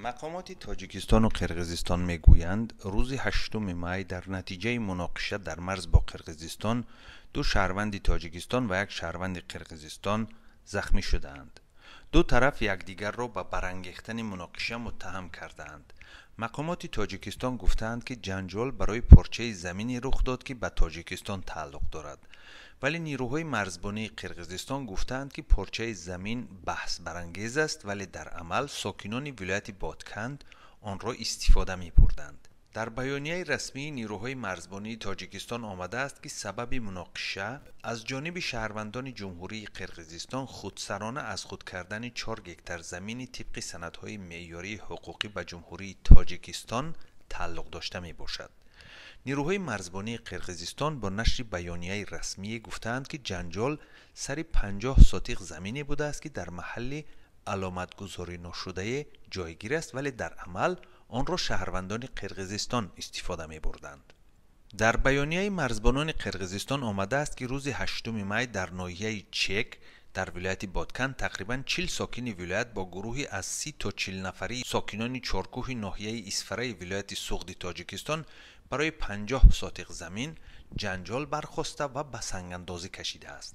Мақомоти Тоҷикистону Қирғизистон мегӯянд, рӯзи 8 май дар натиҷаи муноқиша дар марз бо Қирғизистон ду шаҳрванди Тоҷикистон ва як шаҳрванди Қирғизистон захмӣ шудаанд. Ду тараф якдигарро ба барангехтани муноқиша муттаҳам кардаанд. Мақомоти Тоҷикистон гуфтаанд, ки ҷанҷол барои порчаи замине рух дод, ки ба Тоҷикистон тааллуқ дорад. Вале нирӯҳои марзбонии Қирғизистон гуфтаанд, ки порчаи замин баҳсбарангез аст, вале дар амал сокинони вилояти Ботканд онро истифода мебурданд. Дар баёнияи расмии нирӯҳои марзбонии Тоҷикистон омадааст, ки сабаби муноқиша аз ҷониби шаҳрвандони Ҷумҳурии Қирғизистон худсарона аз худ кардани 4 гектар замини тибқи санадҳои меъёрии ҳуқуқӣ ба Ҷумҳурии Тоҷикистон тааллуқ дошта мебошад. Нирӯҳои марзбонии Қирғизистон бо нашри баёнияи расмие гуфтаанд, ки ҷанҷол сари 50 сотиқ замине будааст, ки дар маҳалли аломатгузорӣ-ношудае ҷойгир аст, вале дар амал онро шаҳрвандони Қирғизистон истифода мебурданд. Дар баёнияи марзбонони Қирғизистон омадааст, ки рӯзи 8 май дар ноҳияи Чек дар вилояти Ботканд тақрибан 40 сокини вилоят бо гурӯҳи аз 30 то 40 нафарии сокинони Чоркӯҳи ноҳияи Исфараи вилояти Суғди Тоҷикистон барои 50 сотиқ замин ҷанҷол бархоста ва ба сангандозӣ кашидааст.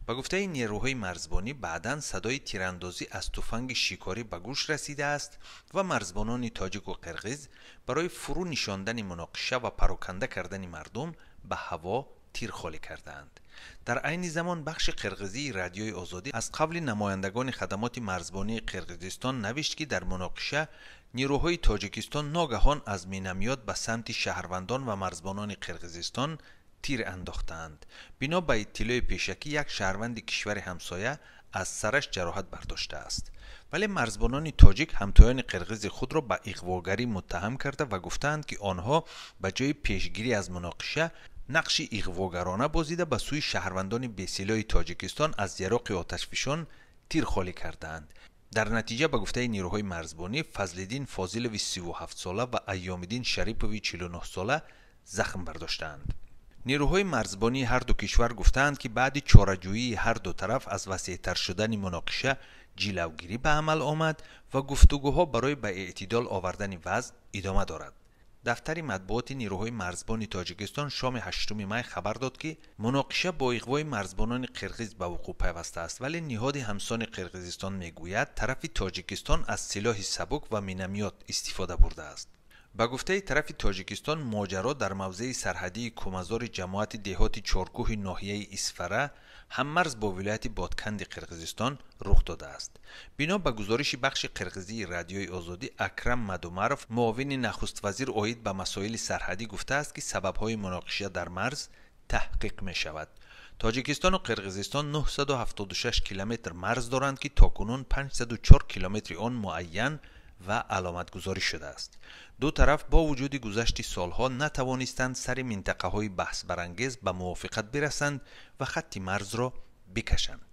Ба гуфтаи нерӯҳои марзбонӣ, баъдан садои тирандозӣ аз туфанги шикорӣ ба гӯш расидааст ва марзбонони тоҷику қирғиз барои фурӯ нишондани муноқиша ва пароканда кардани мардум ба ҳаво тир холӣ кардаанд. Дар айни замон бахши қирғизии Радиои Озодӣ аз қавли намояндагони хадамоти марзбонии Қирғизистон навишт, ки дар муноқиша нирӯҳои Тоҷикистон ногаҳон аз минамиёт ба самти шаҳрвандон ва марзбонони Қирғизистон тир андохтаанд. Бино ба иттилои пешакӣ, як шаҳрванди кишвари ҳамсоя аз сараш ҷароҳат бардоштааст. Вале марзбонони тоҷик ҳамтоёни қирғизи худро ба иғвогарӣ муттаҳам карда ва гуфтаанд, ки онҳо ба ҷои пешгирӣ аз муноқиша нақши иғвогарона бозида ба сӯи шаҳрвандони бесилоҳи Тоҷикистон аз яроқи оташфишон тир холӣ кардаанд. Дар натиҷа, ба гуфтаи нирӯҳои марзбонӣ, Фазлиддин Фозилови 37-сола ва Айёмиддин Шарипови 49-сола захм бардоштаанд. Нирӯҳои марзбонии ҳар ду кишвар гуфтаанд, ки баъди чораҷӯии ҳар ду тараф аз васеътар шудани муноқиша ҷилавгирӣ ба амал омад ва гуфтугӯҳо барои ба эътидол овардани вазъ идома дорад. Дафтари матбуоти нирӯҳои марзбони Тоҷикистон шоми 8 май хабар дод, ки муноқиша бо иғвои марзбонони қирғиз ба вуқӯъ пайвастааст, вале ниҳоди ҳамсони Қирғизистон мегӯяд, тарафи Тоҷикистон аз силоҳи сабук ва минамиёт истифода бурдааст. Ба гуфтаи тарафи Тоҷикистон, моҷаро дар мавзеи сарҳадии Кумазори ҷамоати деҳоти Чоркӯҳи ноҳияи Исфара ҳаммарз бо вилояти Ботканди Қирғизистон рух додааст. Бино ба гузориши бахши қирғизии Радиои Озодӣ, Акрам Мадумаров, муовини нахуствазир оид ба масоили сарҳадӣ, гуфтааст, ки сабабҳои муноқиша дар марз таҳқиқ мешавад. Тоҷикистону Қирғизистон 976 километр марз доранд, ки то кунун 504 километри он муайян ва аломатгузорӣ шудааст. Ду тараф бо вуҷуди гузашти солҳо натавонистанд сари минтақаҳои баҳсбарангез ба мувофиқат бирасанд ва хатти марзро бикашанд.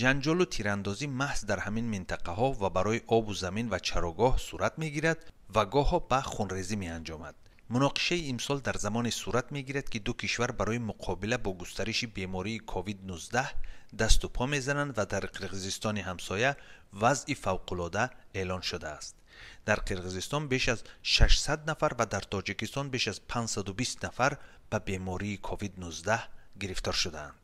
Ҷанҷолу тирандозӣ маҳз дар ҳамин минтақаҳо ва барои обу замин ва чарогоҳ сурат мегирад ва гоҳо ба хунрезӣ меанҷомад. Муноқишаи имсол дар замоне сурат мегирад, ки ду кишвар барои муқобила бо густариши бемории COVID-19 дасту по мезананд ва дар Қирғизистони ҳамсоя вазъи фавқулода эълон шудааст. Дар Қирғизистон беш аз 600 нафар ва дар Тоҷикистон беш аз 520 нафар ба бемории COVID-19 гирифтор шудаанд.